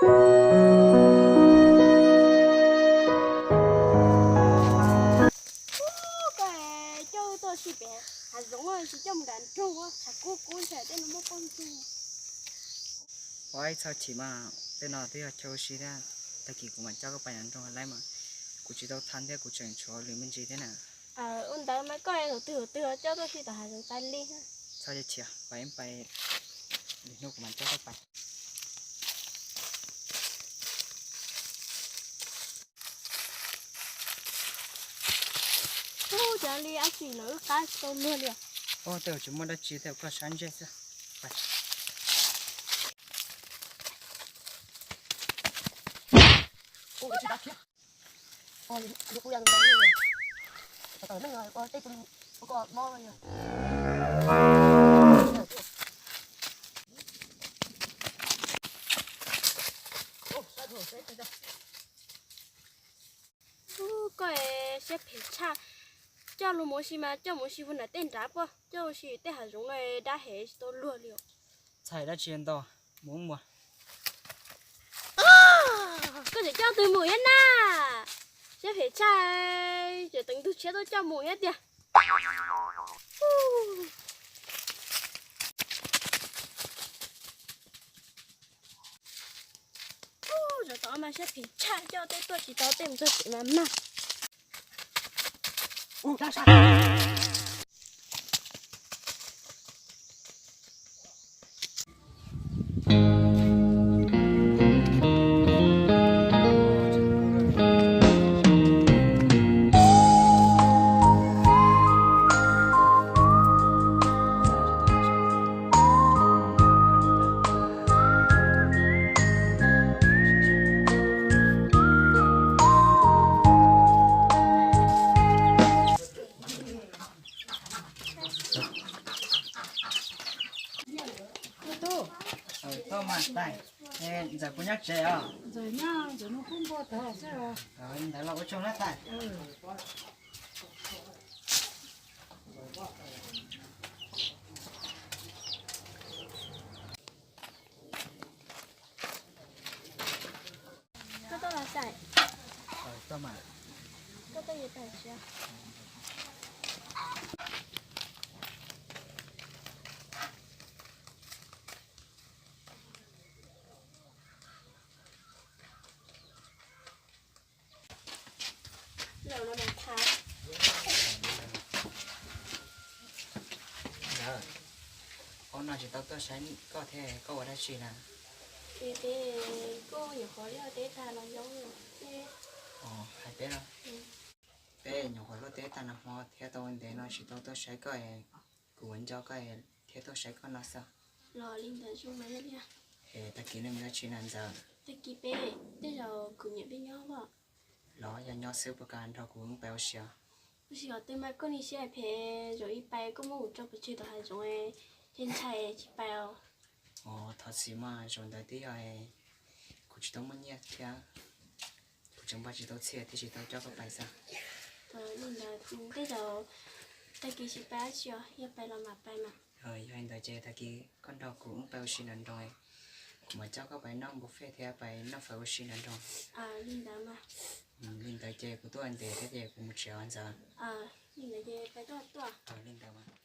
Koj coj tuaj si pem hav zoov tsis coj mus nram nroog, tshav kub kub ntshe tej no muaj poj ntxoog. Ua ib txhaj chim mas, tej no twb yog chaw ua si thiab, tag kis kuv mam coj koj pais nram nroog lawm mas. Kuv tsis tau thaj thiab kuv tseem tshuav lwm me ntsis thiab na. Ua ntawd mas koj tus twg tus twg coj tuaj si tom hav zoov tas li. Txhob chim, pais pais, lwm hnub kuv mam coj koj pais. Ub, cas li ab tsi lawv wb qab tsis tau luag li. Ub, tej zaum tsis muaj dab tsi, tej zaum koj sab ntsej xwb. Ub, koj siab phem tshaj. Coj luag mus ua si mas coj mus ua si puag nram tej nrad pob, coj ua si tej hav zoov no dab heev tsis tau luag li os. Txhais dab tsi ntau, mus mus. Koj tseem coj twg mus thiab na? Siab phem tshaj, tseem teev tus tshiab tuaj coj mus thiab tiag. Ub, zaum tod mas siab phem tshaj, coj tej tuaj tsis tau, tej mus txog tsev mas mag. Ntxawm puas nyob tsev os? Ntxawm nyob, ntxawm mus pub npua tod xwb os. Ntawd los ua tsaug na tais. Koj tuaj los tais? Koj tuaj mas. Koj tuaj yuav tais siab. Ntawd, hnub no tsis tau tuaj saib koj thiab, koj ua dab tsi na? Ces peb kuj nyuam qhuav luaj teb tag los zoo thiab. Hais peb los, peb nyuam qhuav luaj teb tag nag hmo thiab tau ntev no tsis tau tuaj saib koj, kuv ua nco koj thiab tuaj saib koj no xwb. Los li ntawd zoo mas yog li. Es tag kis nej mus dab tsi na Ntxawm? Tag kis peb tej zaum kuv niam peb nyob os. Los yog nyob xwb puas kam nrog kuv wb pais ua si os? Ua si os, twb mas koj niag siab phem, zaum ib pais koj muab kuv tso pov tseg tom hav zoov, ces ntshai tsis pais os. Os, thov txim mas, zaum ntawd twb yog kuv tsis tau muaj nyiaj thiab, kuv tseem npaj tsis tau txhiaj thiaj tsis tau coj koj pais xwb. Li ntawd tej zaum tag kis tsis pais dab tsi os, yog pais los mam pais mas. Yog li ntawd ces tag kis koj nrog kuv wb pais ua si nram nroog, kuv mam coj koj pais noj buffet thiab pais noj fawm ua si nram nroog. Li ntawd mas. Li ntawd ces kuv tuaj ntev thiab ces kuv mus tsev os Ntxawm. Li ntawd ces pais tuaj tuaj. Li ntawd mas.